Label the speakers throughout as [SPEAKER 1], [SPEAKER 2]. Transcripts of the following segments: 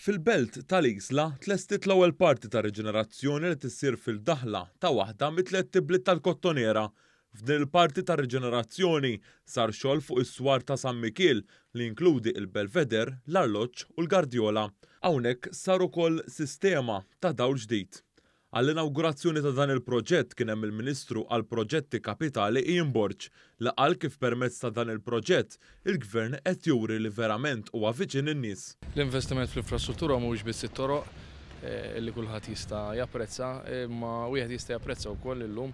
[SPEAKER 1] Fil-belt tal-Isla tlestiet l-ewwel parti ta' riġenerazzjoni li tissir fil-daħla ta' waħda mit-tlett ibliet tal-Kottonera. F'din il-parti ta' riġenerazzjoni sar xogħol fuq is-swar ta' San Mikiel li jinkludi l-Belvedere, l-Arloġġ u l-Gardjola. Hawnhekk sar ukoll sistema ta' dawl ġdid. Għall-inawgurazzjoni ta' dan il-proġett kien hemm il-Ministru għall-Proġetti Kapitali Ian Borg li qal kif permezz ta' dan il-proġett il-Gvern qed juri li verament huwa viċin in-nies.
[SPEAKER 2] L-investiment fl-infrastruttura mhuwiex biss it-toroq li kulħadd jista' japprezza, imma wieħed jista' japprezza wkoll illum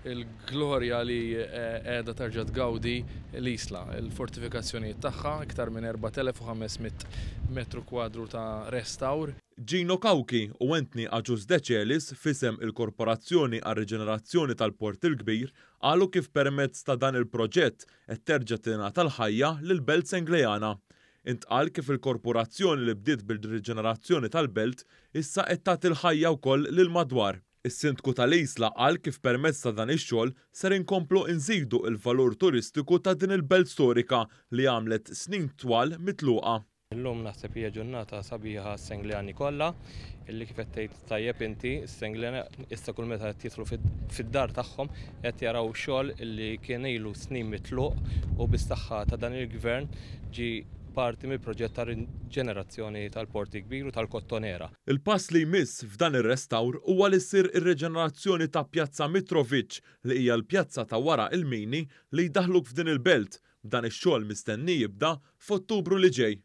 [SPEAKER 2] il-glorja li qiegħda terġa' tgawdi l-Isla, il-fortifikazzjonijiet tagħha, iktar minn 4,500 metru kwadru ta' restawr.
[SPEAKER 1] Gino Cauchi u Anthony Agius Decelis f'isem il-Korporazzjoni għar-Riġenerazzjoni tal-Port il-Kbir qalu kif permezz ta' dan il-proġett qed terġa' tingħata l-ħajja lill-Belt Sengleana. Intqal kif il-korporazzjoni li bdiet bil-riġenerazzjoni tal-belt issa qed tagħti l-ħajja wkoll lill-madwar. Is-Sindku tal-Isla qal kif permezz ta' dan ix-xogħol ser inkomplu nżidu l-valur turistiku ta' din il-belt storika li għamlet snin twal mitluqa.
[SPEAKER 3] Illum naħseb hija ġurnata sabiħa għas-Sengleani kollha, illi kif qed tgħid tajjeb inti, is-Sengleani issa kull meta qed jidħlu fid-dar tagħhom qed jaraw xogħol illi kien ilu snin mitluq u bis-saħħa ta' dan il-Gvern ġie parti mill-proġett ta' riġenerazzjoni tal-Port il-Kbir u tal-Kottonera.
[SPEAKER 1] Il-pass li jmiss f'dan ir-restawr huwa li ssir ir-riġenerazzjoni ta' Pjazza Mitrovic li hija l-pjazza ta' wara il-mini li jdaħħluk f'din il-belt. Dan ix-xogħol mistenni jibda f'Ottubru li ġej.